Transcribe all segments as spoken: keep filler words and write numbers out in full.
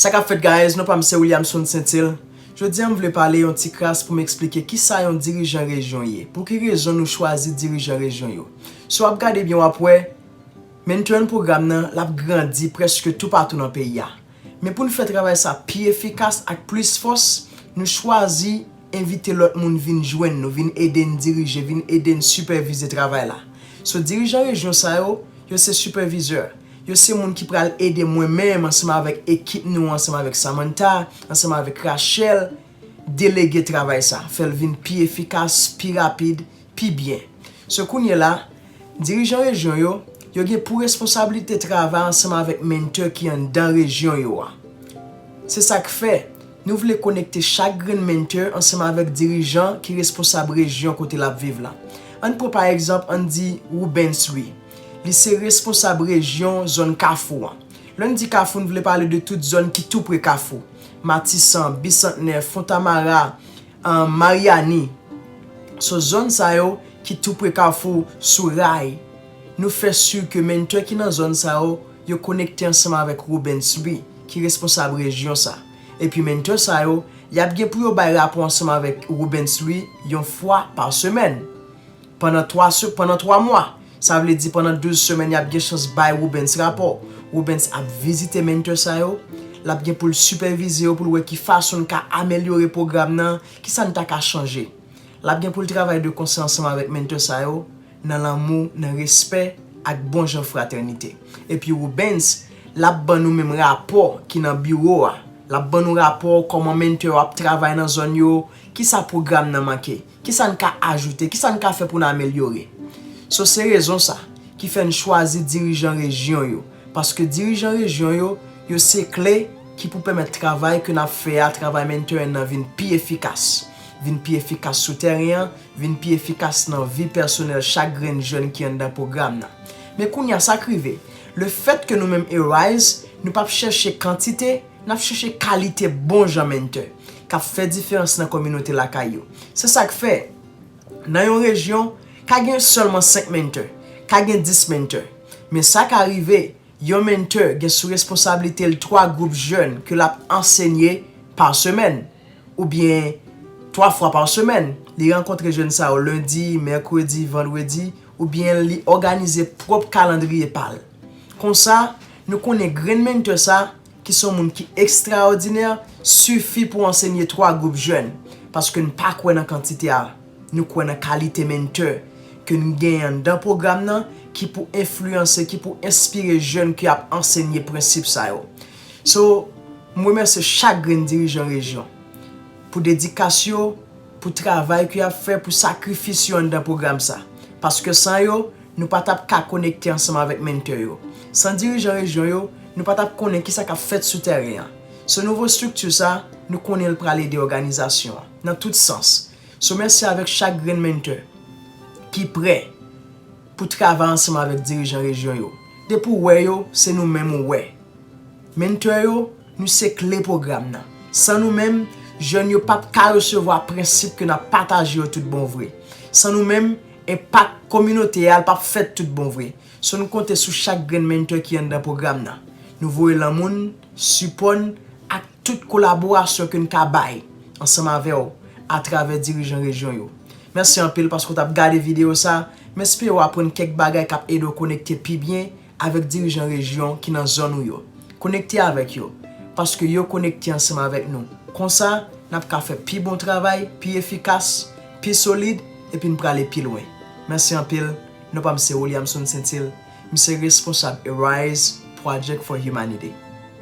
Sa k ap fèt, guys? Non pa m se Williamson Saintil. Jodi a m vle pale yon ti kras pou m eksplike kisa yon dirijan rejyon ye. Pou ki rezon nou chwazi dirijan rejyon yo? Si w ap gade byen, w ap wè mentoring pwogram nan, l ap grandi prèske toupatou nan peyi a. Men pou n fè travay sa pi efikas ak plis fòs, nou chwazi envite lòt moun vin jwenn nou, vin ede n dirije, vin ede n sipèvize travay la. So, dirijan rejyon sa yo, yo se sipèvizè. Yo se moun ki pral ede mwen menm ansanm avèk ekip nou, ansanm avèk Samantha, ansanm avèk Rachel, delege travay sa, fè l vin pi efikas, pi rapid, pi byen. So, kounye la, dirijan rejyon yo, yo gen pou responsablite travay ansanm avèk mentor ki anndan rejyon yo a. Se sa k fè, nou vle konekte chak grenn mentor ansanm avèk dirijan ki responsab rejyon kote l ap viv la. Ann pran pa egzanp, ann di Rubens Louis. Li se responsab rejyon zòn Kafou an. Lè n di Kafou, n vle pale de tout zòn ki tou pre Kafou. Matisan, Bisantnè, Fontamara, Maryani. So, zòn sa yo ki tou pre Kafou, sou ray, nou fè si ke mentor ki nan zòn sa yo, yo konekte ansanm avèk Rubens Louis, ki responsab rejyon sa. Epi mentor sa yo, y ap gen pou yo bay rapò ansanm avèk Rubens Louis yon fwa pa semèn. Pandan twa se-, pandan twa mwa, sa vle di pandan douz semèn, y ap gen chans bay Rubens rapò. Rubens ap vizite mentor sa yo, l ap gen pou l sipèvize yo, pou l wè ki fason n ka amelyore pwogram nan, kisa n ta ka chanje. L ap gen pou l travay de konsè ansanm avèk mentor sa yo, nan lanmou, nan respè ak bon jan fratènite. Epi Rubens, l ap ban nou menm rapò ki nan biwo a. L ap ban nou rapò kòman mentor yo ap travay nan zòn yo, kisa pwogram nan manke, kisa n ka ajoute, kisa n ka fè pou n amelyore. So, se rezon sa ki fè n chwazi dirijan rejyon yo, paske dirijan rejyon yo, yo se kle ki pou pèmèt travay ke n ap fè a, travay mentoring nan vin pi efikas, vin pi efikas sou tèren an, vin pi efikas nan vi pèsonèl chak grenn jèn ki anndan pwogram nan. Men kounye a, sa k rive, lefèt ke nou menm Arise, nou p ap chèche kantite, n ap chèche kalite bon jan mentor k ap fè diferans nan kominote lakay yo. Se sa k fè, nan yon rejyon, ka gen sèlman senk mentor, ka gen dis mentor. Men sa ka rive, yon mentor gen sou responsablite l twa gwoup jèn ke l ap ansenye pa semèn, oubyen twa fwa pa semèn. Li rankontre jèn sa yo lendi, mèkredi, vandredi, oubyen li òganize pwòp kalandriye pa l. Konsa, nou konnen grenn mentor sa, ki se yon moun ki ekstraòdinè, sifi pou ansenye twa gwoup jèn, paske n pa kwè nan kantite a, nou kwè nan kalite mentor ke n genyen anndan pwogram nan, ki pou enfliyanse, ki pou enspire jèn ki ap ansenye prensip sa yo. So, m remèsye chak grenn dirijan rejyon pou dedikas yo, pou travay ke y ap fè, pou sakrifis yo anndan pwogram sa. Paske san yo, nou pa t ap ka konekte ansanm avèk mentor yo. San dirijan rejyon yo, nou pa t ap konnen kisa k ap fèt sou tèren an. So, nouvo estrikti sa, nou konnen l pral ede òganizasyon an, nan tout sans. So, mèsi avèk chak grenn mentor ki prè pou travay ansanm avèk dirijan rejyon yo. Depi w wè yo, se nou menm ou wè. Mentor yo, nou se kle pwogram nan. San nou menm, jèn yo p ap ka resevwa prensip ke n ap pataje yo tout bon vre. San nou menm, enpak kominote a, l p ap fèt tout bon vre. So, nou konte sou chak grenn mentor ki anndan pwogram nan. Nou voye lanmou n, sipò n, ak tout kolaborasyon ke n ka bay ansanm avè w atravè dirijan rejyon yo. Mèsi anpil paske w t ap gade videyo sa. M espere w aprann kèk bagay k ap ede w konekte pi byen avèk dirijan rejyon ki nan zòn ou yo. Konekte avèk yo, paske yo konekte ansanm avèk nou. Konsa, n ap ka fè pi bon travay, pi efikas, pi solid, epi n prale pi lwen. Mèsi anpil. Non pa m se Williamson Saintil. M se responsab Arise Project for Humanity.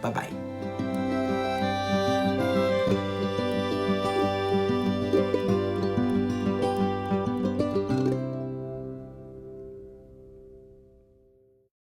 Babay.